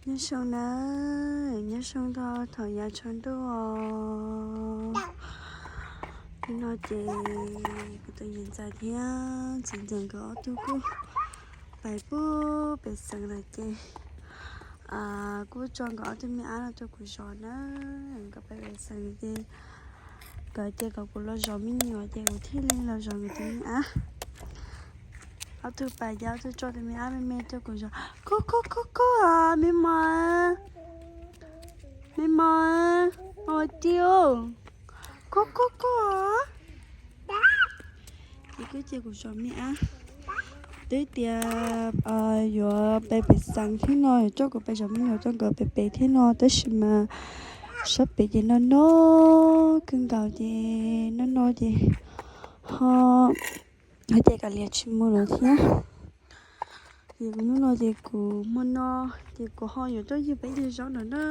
Nyob zoo na, nyob zoo tau thaum yav tshav ntuj os. Hnub no ces kuv tus niam ntxawm thiab txiv ntxawm nkawd ob tug kuj pais pub pem xeev lawm ces kuj tso nkawd ob tug me ab no rau kuv zov na. Nkawd pais pem xeev ces nkawd ces kom kuv los zov me nyuam ces kuv thiaj li los zov nkawd tus me ab. Ob tug pais ces ob tug tso tus me ab me me rau kuv zov. Kuj kuj kuj kuj, me mos, me mos, mos tiag. Kuj kuj kuj. Ces kuj cia kuv zov me ab. Twb tias yuav pais pem xeev thiab no, yuav coj kuv pais zov me nyuam rau nkawd pem pem thiab no tab sis mas sab pem ces no no kawg nkaus ces no no ces ho hais tias kav liam tsis mus lawm thiab. Ces kuv hnub no ces kuv hmo no ces kuv ho yuav tuaj yug peb cov zaub no na.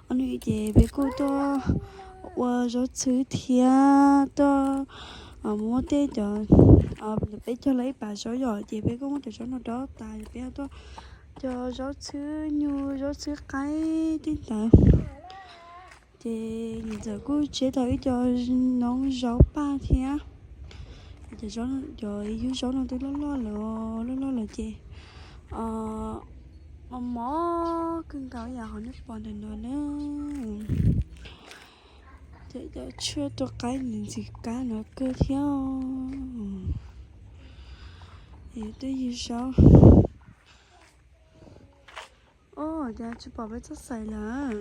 Ob hnub ces peb kuj tuaj ua zaub txhwb thiab tuaj muab tej cov, peb cog lawm ib pas zaub yom ces peb kuj muab cov zaub no dob tas peb tuaj cog zaub txhwb nyuj zaub txhwb qaib tej ntawd. Ces niam ntxawm kuj tseb tau ib co noob zaub paj thiab. Cov yub zaub no twb loj loj lawm, loj loj lawm ces mos mos kawg nkaus yam qhov nej pom ntawm no na. Ces cov tshuaj tua qaib ntxim qab no kawg thiab. Twb yug zaub. Os, cas tsis pom peb txoj xais lawm.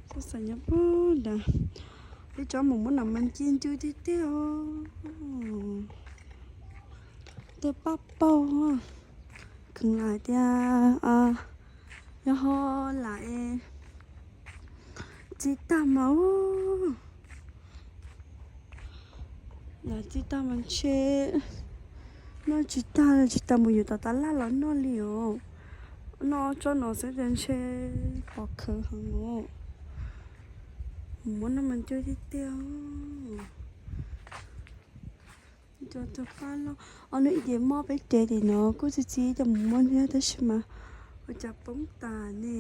Txoj xais nyob puag nrad. Peb tsob mus muab no mas ncig ncw tiag tiag. Tej paj paug. Kheev lam tias yog ho lam es txi tag mas, lam txi tag mas ntshe noj tsis tag, tsis tas mus yuav tom tav laj los noj li os. Noj tsob no xwb tias ntshe pom khawv heev os. Muab no mas ncw tiag tiag. Cov tug paj loj, ob hnub ib ces mob peb tes tim no kuj txi txiv cov mus muab thiab tab sis mas ua cas poob tas ne.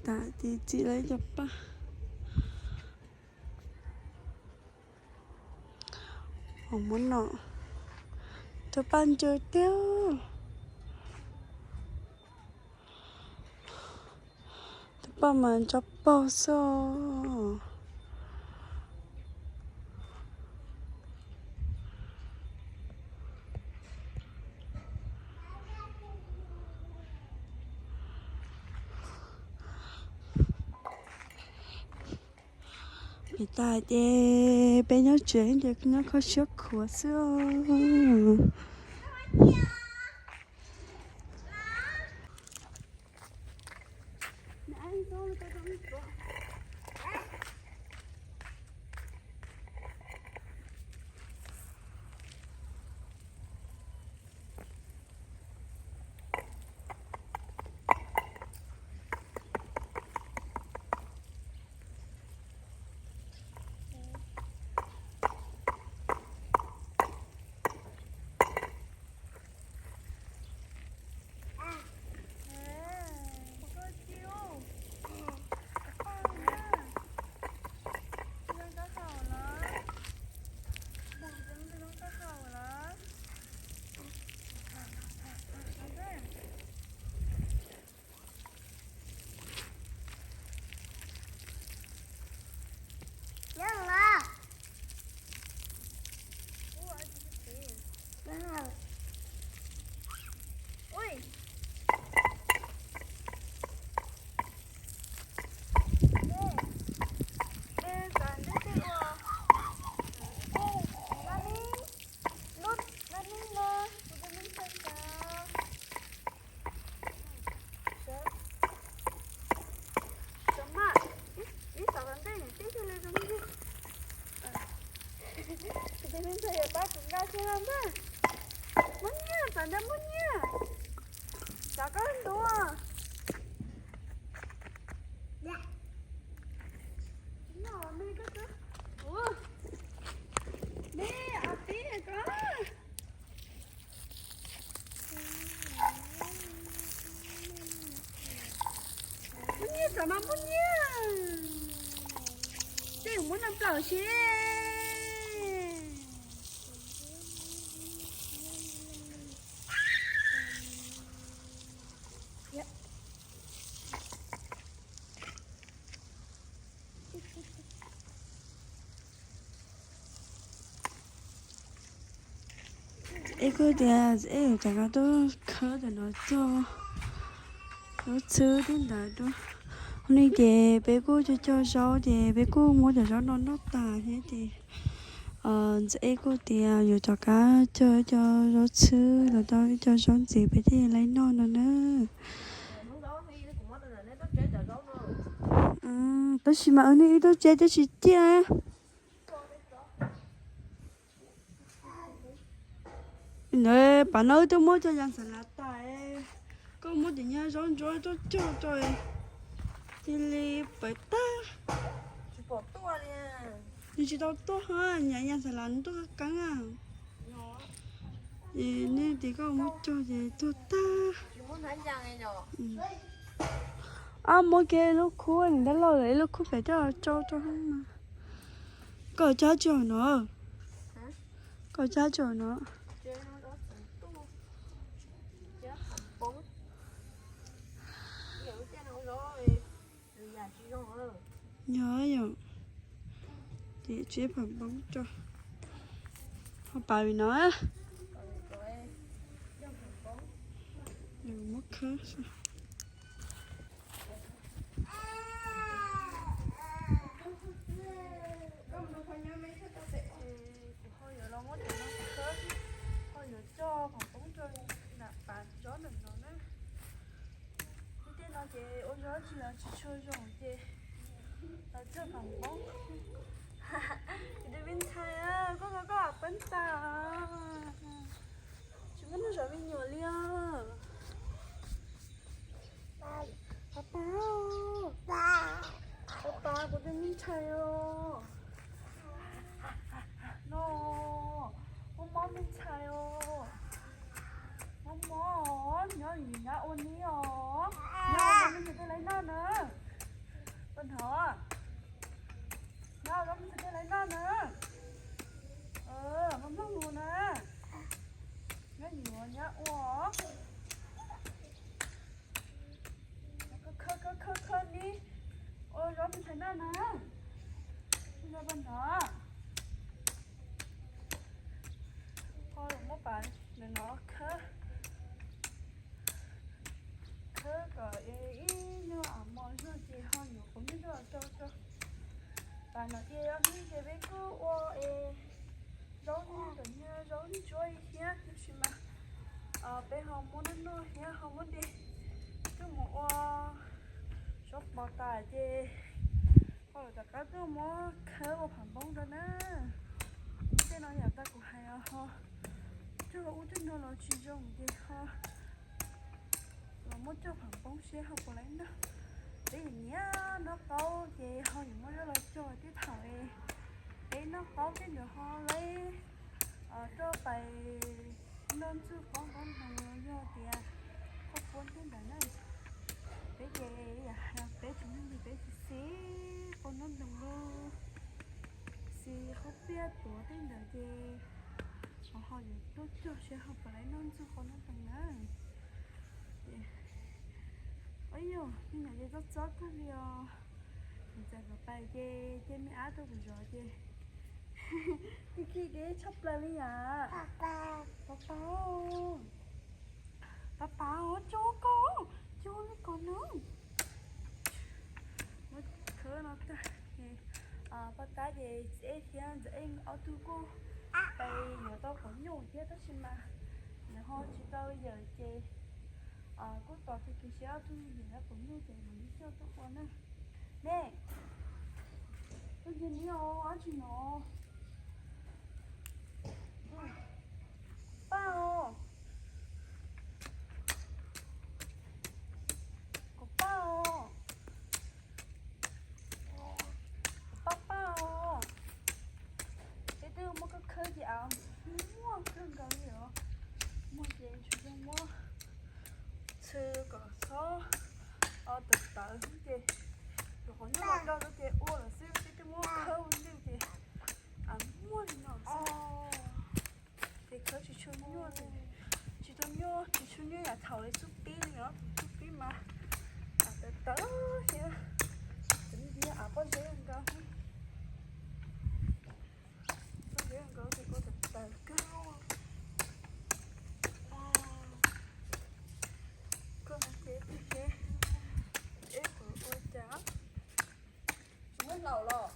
Tas ces txi lawm ib co paj. Muab no, cov paj ncw tiag. Tus paj mas tsob paug xwb. Pem tas ces peb nyob tsev ces nyob kho siab khuav xwb. Mas muab nyiaj, tej muab noj plaub si. Es kuj tias es yuav rov qab tuaj khawb ntawm no cog zaub txhwb tej ntawd dua. Hnub no ces peb kuj cog cog zaub ces peb kuj muab cov zaub no noj tas thiab ces ntxawm es kuj tias yuav rov qab cog cov zaub txhwb los tau cov zaub ntxiv peb thiaj li noj no na. Tab sis mas nej wb tuaj tsev tab sis ciaj. Ntawd pas no wb twb muab cov yas xav lav tas, koj muab cov nyuag zaub ntsuab tuaj cog rau, cia li pawv tag. Nws tsis tau tuaj hos, nyuam yas xav lav nws tuaj qeeb a. Es nej tias koj muab cog ces tuag tag. Ab, muab kiag lub khub nws dab laug lawm, ib lub khub pem coj tso rau mas. Koj cab tso no. Koj cab tso no. Yog yom, ces tseb pham npoob rau, ho pas vim no, muab khawb. Kuv ho yuav los muab cov no khawb, ho yuav cog pham npoob rau nram pas tsob ntawm no na. Lub caij no ces ua zog tsis los tsis tshua zoo ces los cog pham npoob. Kuv tus me ntxhais, koj koj koj pab tas, tsis muaj neeg zov me nyuam li os. Pab pab, pab pab kuv tus me ntxhais os. No, mob mob me ntxhais os. Mob mob, nyob vim nyab ua ni os. Nyob ua me ntxhais tej laiv noj na. Pab hnov, nyob ua me ntxhais tej laiv noj na. Mloog lus na. Nyob vim nyab ua. Khawb khawb khawb ni, ua zov me ntxhais noj na. Ua zov pab hnov. Ho muab pas ntawm no khawb, khawb kom ib nyuag mos zog ces ho yuav quav nyuj rau rau. Pas no ces yog hnub ces peb kuj ua es zaub, kom nyuag zaub ntsuab thiab, tab sis mas peb ho muab noj noj thiab ho muab de tuaj mus ua zaub pos tas ces ho rov qab tuaj muab khawb ua pham npoob rau na. Lub caij no yam tau kuv hais ho cog ub cog no los tsis zoo ces ho los muab cog pham npoob seb ho puas laib noj. Peb nyiam noj qaub ces ho yuav muab zaub los cog tej thaum peb noj qaub tej ntawd ho laib rau pais noj ntxuag qaub ntaub ntoo los yog tias qhaub puab tej ntawd na. Peb ces peb tsis noj ces peb tsis xis qaub ntaub ntoo los xis qhaub piab tuav tej ntawd ces ho ho yuav tuaj cog seb ho puas laib noj ntxuag qaub ntaub ntoo na. Yog me nyuam ces txob txob kawg li os. Kuv txawm kom pais ces cia me ab rau kuv zov ces Kij kij dev tshaj plaws li yam. Pab pab, pab pab, cog koj, cog li kom nws. Muab khawb no tag, pab tab ces txiv ej thiab ntxawm ej ob tug kuj pais yuav tau quav nyuj thiab tab sis mas nws ho tsis tau yawm ces kuj tos tag kis seb ob tug yawm tau quav nyuj ces mam li coj tuaj ua na. Ne, koj ntsia ni os, dab tsi no? Pab os, kuv pab os, kuv pab pab os. Peb twb muab koj khawb ces av muag kawg nkaus li os. Muag ces tsuas yog muab txhw kom txhob tawv tawv xwb ces Qhov nyuj los rau ces ua lawm xwb, twb muab khawb ua ntej ces muaj li no xwb. Ces khawb tsis tshua nyuaj, tsis tau nyuaj, tsis tshua nyuaj yam thaum li xub pib li os, xub pib mas tawv tawv thiab. Av pob zeb nkaus, pob zeb nkaus ces ua tawv tawv kawg. Koj hais tias ib tug seb seb puas ua cas. Tsis muaj hlaum los?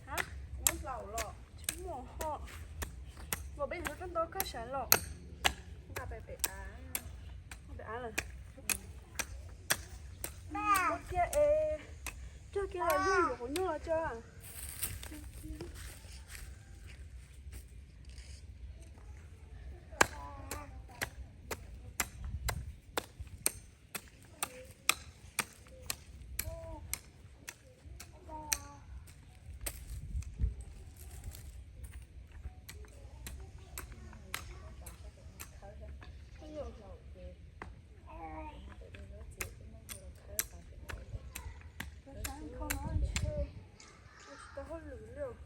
Hab, tsis muaj hlaum los? Tsis muaj ho. Nkaus peb yuav koj nto koj sawv los. Nqa pem pem av, pem av lawm. Ua kiag es cog kiag los yug yuav qhov nyuj los tso. Tau sab kho no tsis tau hauj lwm li.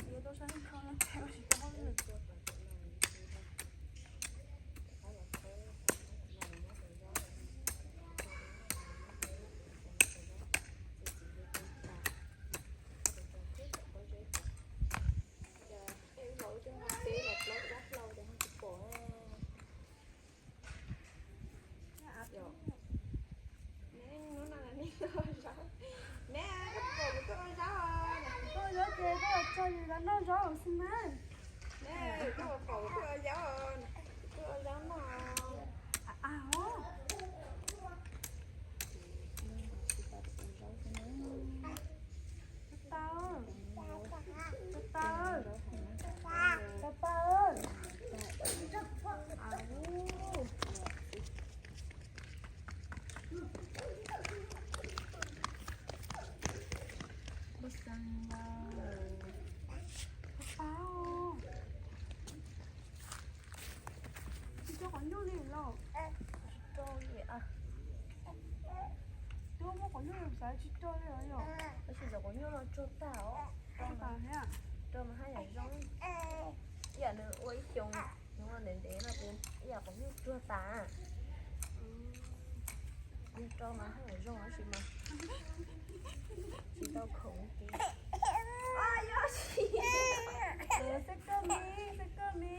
Yuav tau sab kho no ces ua tsis tau hauj lwm. Neb, hnub no nej ua zaub. Neb, koj pom kuv tuaj ua zaub os. Koj ua zaub ces koj los tso yus los noj zaub xwb mas. Neb, koj pom kuv tuaj ua zaub os, kuv tuaj ua zaub noj. Tau, tau, tau, tau. Ua tsaug, pab pab. Tsis tso qhov nyuj li los? Tsis tso li. Twb muab qhov nyuj li xav tsis tso li los yog? Tab sis cov qhov nyuj no tsuag tag os. Tsuag tag thiab. Rau mas haj yam zoo. Ib yam nws ua ib xyoos, nws ua ntev ntev no ces ib yam qhov nyuj tsuag tag. Yog rau mas haj yam zoo tab sis mas tsis tau khoom ces. Xav koj me, xav koj me.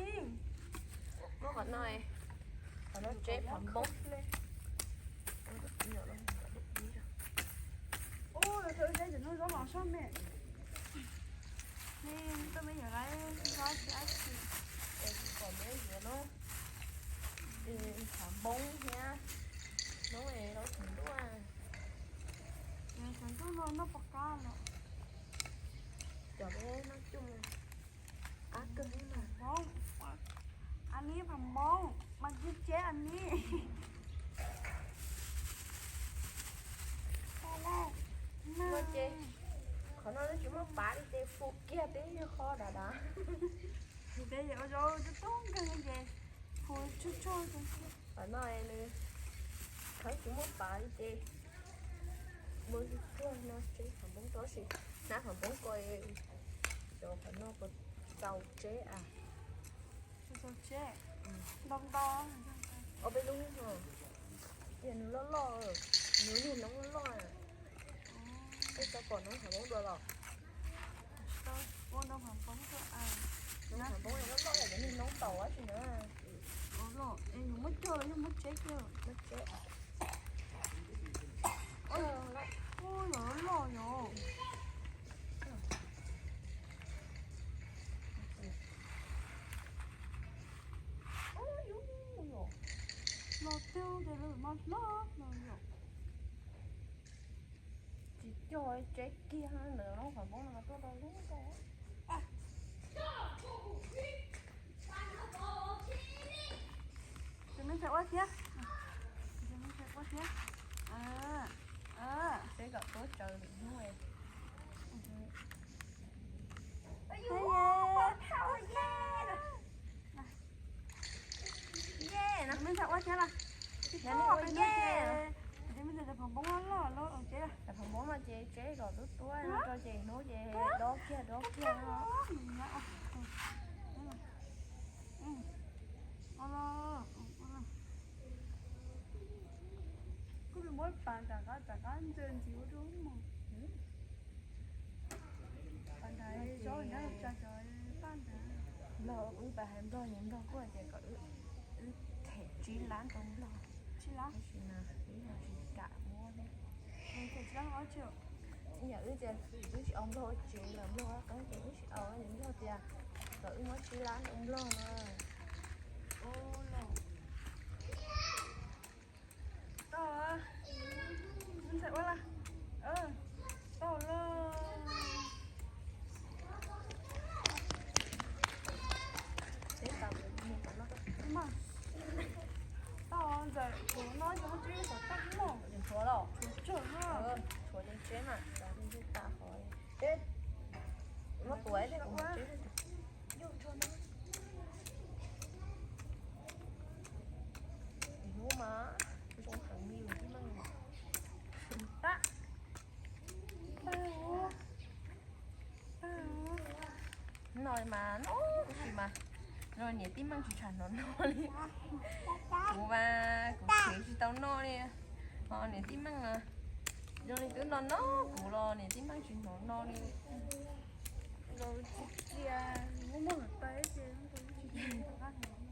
Muab qhov no, qhov no tseb phav npoob. Ub, los thaum ub cov no zaub los soj me. Nej tuaj me nyuam lawv zaub tsis dab tsi. Es kuv kom me yuav no, phav npoob thiab, npoob es zaub tsaus ntuj. Tsaus ntuj no noj pom qab los. Cov peb noj coob. Qab kawg li mas. Phav npoob, a neb phav npoob mas tseb tseb a neb. No ces qhov no twb tsis muaj pav li ces fu kiag peb qho dav dav. Peb ua zaub coob coob kawg li ces fu tsuag tsuag. Qhov no nws khawb tsis muaj pav li ces ua tsuag tsuag no tseb phav npoob rau tab sis hnab phav npoob ko, cov qhov no puas txaus tseb a? Txaus tseb, ntau ntau. Ob peb lub no, tias nws loj loj, nws niag noob loj loj. Peb tau pom noob phav npoob dua los? Ua noob phav npoob dua a. Noob phav npoob loj loj yam cov niag noob taum dab tsi na. Ua los es yus muab cog los yog muab tseb kiag? Muab tseb. Ua los loj yom. Los twg ces lawv mas hlob no yom. Tsis cog tseb kiag ntawm lub qhov npoob no tuaj rau lub rau. Tus me ntxhais ua thiab. Tus me ntxhais ua thiab. Seb kom tuaj tsaws lwm hnub. Tus me ntxhais ua thiab los? Tus me ntxhais Qhov Hmoob loj loj los ces, qhov Hmoob no ces tseb kom tuab tuab no rau ces hnub ces dob kiag dob kiag no. Koj muab pas rov qab rov qab ntxawg ntxiv ua rau mos. Pas ntawd zaub nyob tsa cov paj ntawd. Nplog, wb pas hais Nplog, Nplog kuj hais tias kom wb them tsib lab rau Nplog. Tsib lab? Tab sis mas wb ho tsis kam muab thiab. Them tsib lab ob tsi. Ib yam wb tias wb tsis au Nplog ua tsev lawm, Nplog qab ces wb tsis au, Nplog tias kom wb muab tsib lab rau Nplog no. Tau, ntxhais ua laj, tau lawm. Tau, ntxawm, kuv no ces muab tseb kom tag mog. Tshuav los? Tshuav tsawg na. Tshuav li tseb mas, tas qhov. Muab tuav ib teg kuv muab tseb. Hnub mas zoo heev li tib neeg. No mas no tab sis mas no niam tij Meej tsis tshua hnov no li. Kuv mas kuv khev tsis tau noj li, ho niam tij Meej zoo li twb no no kuv los niam tij Meej tsis hnov no li.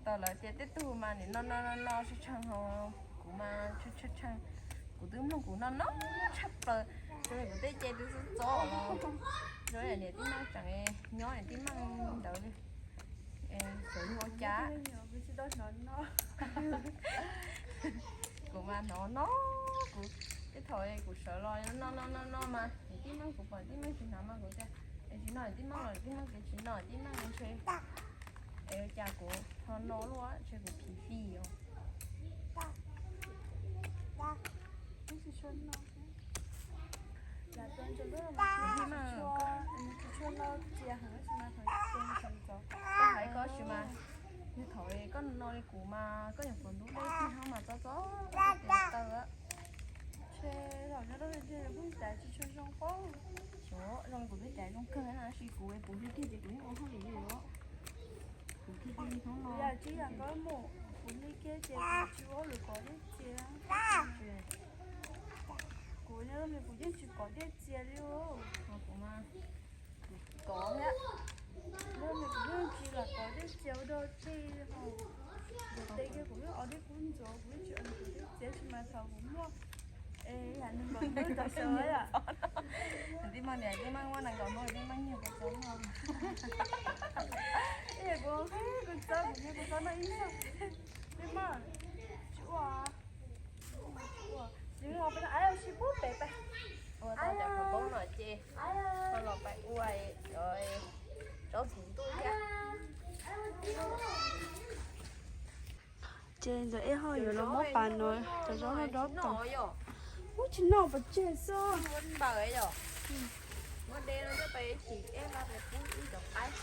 Tau lawv tias tej tug mas nim no no no no tshee tshee ho kuv mas tshee tshee, kuv twb mloog kuv no no tshaj plaws, zoo li kuv tej ce twb txob txob los zoo li niam tij Meej tseem nyob niam tij Meej ntawd li. Sawv ua cas kuv mas hnov no, kuv tej thaum kuv sawv los no no no no mas niam tij Meej, kuv pom tij Meej tsis hnov mas kuv tias es tsis no niam tij Meej los niam tij Meej tias tsis no niam tij Meej ntshe es cas kuv ho no luaj ntshe kuv phim fim os. Koj hais koj tsis mas, yog thaum koj no li kuv mas koj nyuam qhuav ntub dej kiag no mas txob txob taw. Zoo li kuv twb caiv zoo kawg na, tab sis kuv puv hli kiag ces kuv yeej ua hauj lwm li os. Kuv kiag li hnub no. Yam tsis yam koj mus puv hli kiag ces kuv tsis ua hauj lwm kov dej txias. Kuv nyob li kuv yeej tsis kov dej txias li os. Kuv mas kov thiab. Nyob li kuv yeej tsis lam kov dej txias ua dog dig li ho. Ntxuav tes kiag kuv yeej ua dej kub ntxuav, kuv yeej tsis ua dej txias tsis mas thaum kuv muaj es yam nees nkaum hnub tau sawv yom. Tij Meej niam tij Meej muaj nees nkaum hnub tij Meej nyiag kuv txob no. Kuv kuv txob kuv nyiag kuv txob no ib nyuag. Tij Meej, tsis ua. Tsis ua peb no, sib pub pem peb. Ua tau cov qhov poob no ces koj los pais ua cov tsob txiv ntuj thiab. Ces ntawm ej ho yuav los muab pas no cov zaub no dob tau. Ub, tsis noj pov tseg xwb. Muab de no coj pais chim ej nqa pais pub ib cov qaib.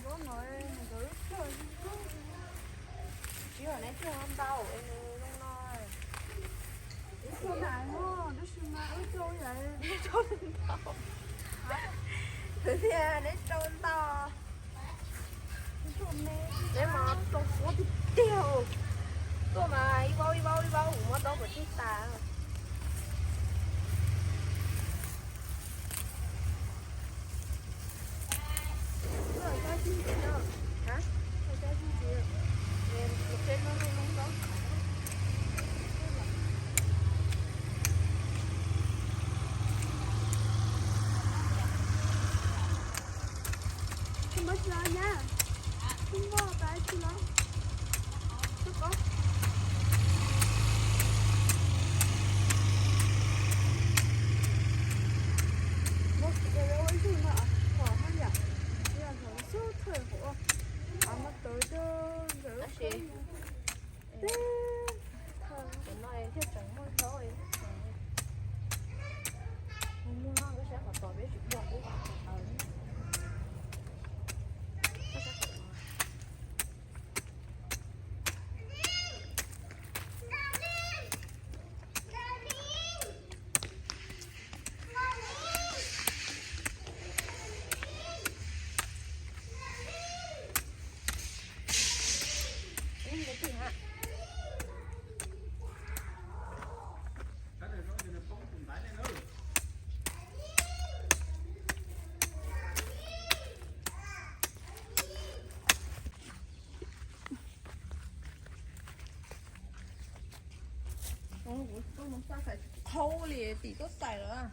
Zaub no nkawd lub plawg tsis yog neb cog ntau es nws zoo no. Ib tug na, tab sis mas ib tug yam ntau. Kwv tij, neb rau ntau. Neb mas rau qab tiag tiag. Tuaj mas ib vaub ib vaub ib vaub kuv muab dob puas tij tas. Tsis muaj tsis los nyab, tsis muaj pas tsis los. Tub koj. Qhau li tim tuaj xais lawm.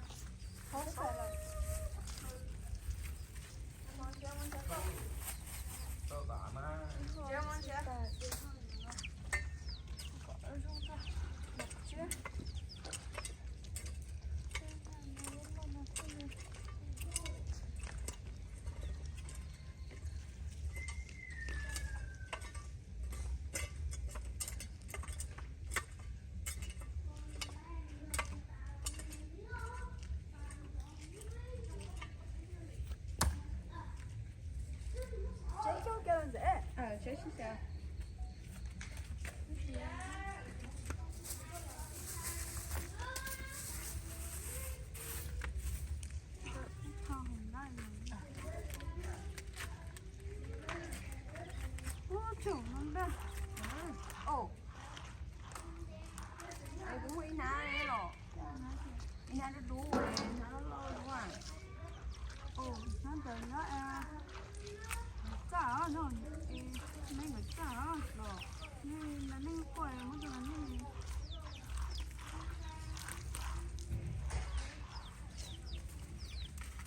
Kuv muaj ib hnab los, ib hnab dub dub, hnab loj loj dua. Hnab ntawd nyob txaj os, me nkawd txaj os los, nej nas neej quaj muab rau nas neej.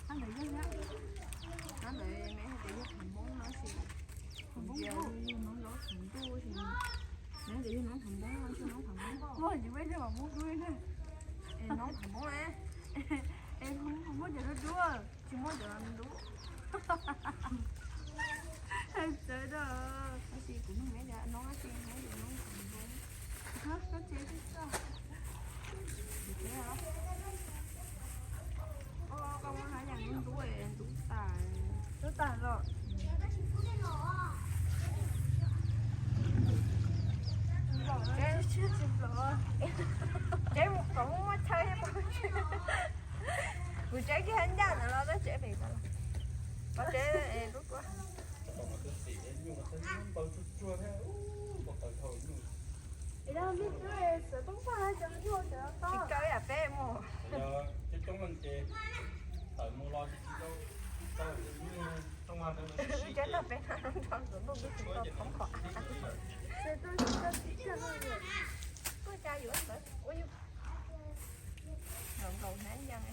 Hnab ntawd yog, hnab ntawd me hais tias yog qhov Hmoob no sis, Hmoob yog noob laub qhov ntuj sis, me hais tias yog noob qhov Hmoob, noob qhov Hmoob. Muaj yus me thiaj mam muab dub na. Es noob qhov Hmoob, es muab cov dub dub, tsis muab cov dub. Txawv da. Tab sis kuv me noob tab sis me noob qhov Hmoob. Koj tsev twb txog. Koj muab hnav yam ntub ntub tas, ntub tas los. Tsev mus kom muaj chaw, kuv tsev kiag ncaj ntawd los tab tsev pem tod, pov tsev lub kua. Tsis kaw ib yam peb mus. Tsev tag peb hnav nrog tus ntuj ntuj tsis tau thoob qhov av. Tuaj cas yuav ntawd ua yus nkaus hnab ncas.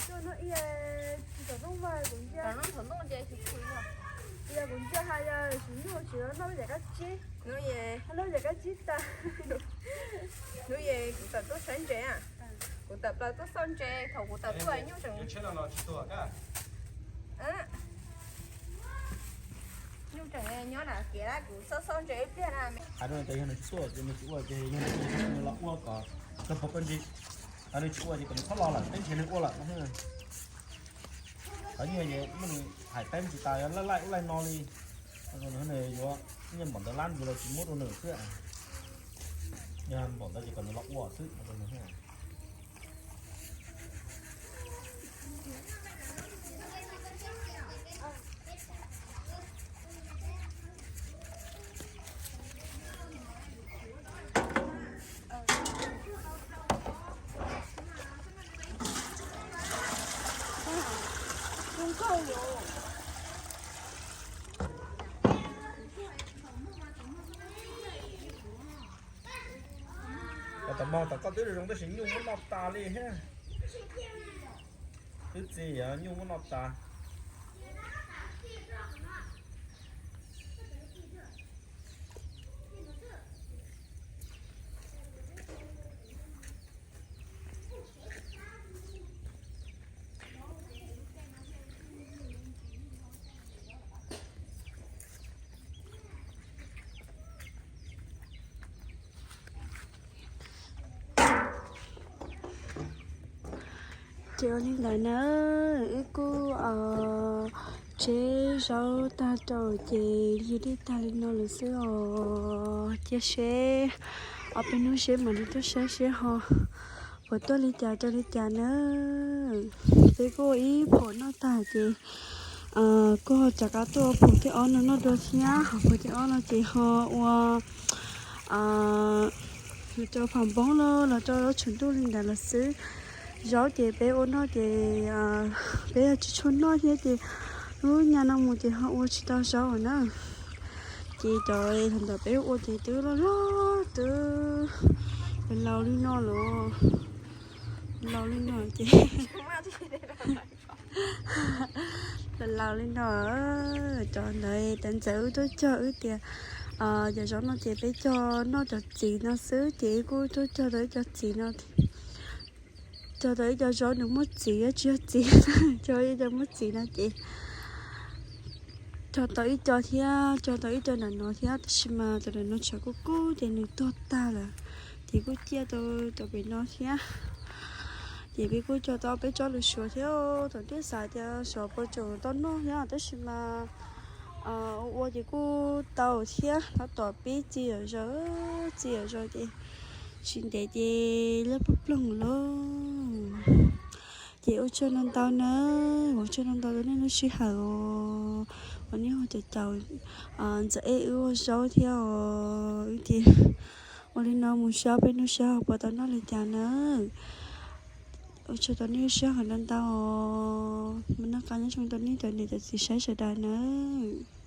Tuaj hnub ib tsis tau noj mas kuv ntsia. Tau noj thaum noj ces tsis tshua yog. Yog kuv ntsia hais yog tsis nyuj tsis noj lub yam kab tsib. Hnub yam kab tsib tas. Hnub yam kuv tawm tuaj saib ntses. Kuv tawm plaws tuaj xauj ntses, thaum kuv tawm tuaj nyuj tseem nyuj tseem nyob nram kev lawm, kuv xauj xauj ntses ib pliag na. Hais rau nws tias yog nws tuaj ces nws tsis ua ces yog nws los ua kom kawg pog kawg ntsis. Hais nws tsis ua ces kom nws txhob los lawm, teb nrhiav nws ua lawm no. Qhov nyuaj ces muab nws hais teeb tsis tas, laij laij ub laij no li. Nws yuav nyiaj npaum ntawd lab ntawd los tsis muab rau nws xwb. Yog npaum ntawd ces kom nws los ua xwb no. Tom mog tom koj twb zoo tab sis nyuj muab noj tas li thiab. Twb txiv nyuj muab noj tas. Ces ua li ntawd na, wb kuj tseb zaub tag rau ces yog dej tag li no lawm xwb os. Cia seb ob peb hnub seb mam li tuaj saib seb ho puas tuaj li cas rau li cas na. Peb kuj ua ib phaum noj tag ces kuj ho rov qab tuaj ua phaum thib ob no noj dua thiab. Ho phaum thib ob no ces ho ua los rau pham npoob los los rau zaub tshuam ntuj li ntawd los xwb. Zaub ces peb ua noj ces peb tsis tshua noj thiab ces lub nyam no mus ces ho ua tsis tau zaub na. Ces cov ntawm peb ua ces twb loj loj twb Laus li no los, laus li no ces, laus li no, cov ntawd tas ntxawm wb tuaj cog wb tias, cov zaub no ces peb cog noj cov txiv no xwb ces wb kuj tuaj cog tau ib co txiv no, cog tau ib co zaub nws muaj txiv tsis yog txiv, cog ib co muaj txiv no ces cog tau ib co thiab, cog tau ib co nram no thiab, tab sis mas cov nram no tshav kub kub ces nws tuag tag lawm. Ces kuj ciaj tau cov pem no thiab. Ces peb kuj cog tau peb tsob lws suav thiab, thaum twg xav tias suav puas tseem tau noj thiab, tab sis mas ua ua ces kuj tau thiab, tab tom pib txi zom zaws, txi zom zaws ces tsis ntev ces laj ploog ploog lauj. Ces ua tsaug ntau ntau nawb, ua tsaug ntau ntau rau nej lub sij hawm os, uas nej ho caum caum Ntxawm Ej wb ua zaub thiab os. Wb ces ua li no mus saib peb hnub saib ho puas tau noj li cas nawb. Ua tsaug rau nej lub sij hawm ntau ntau os, mus noj qab nyob zoo rau nej cov niam cov txiv saib sawv daws nawb.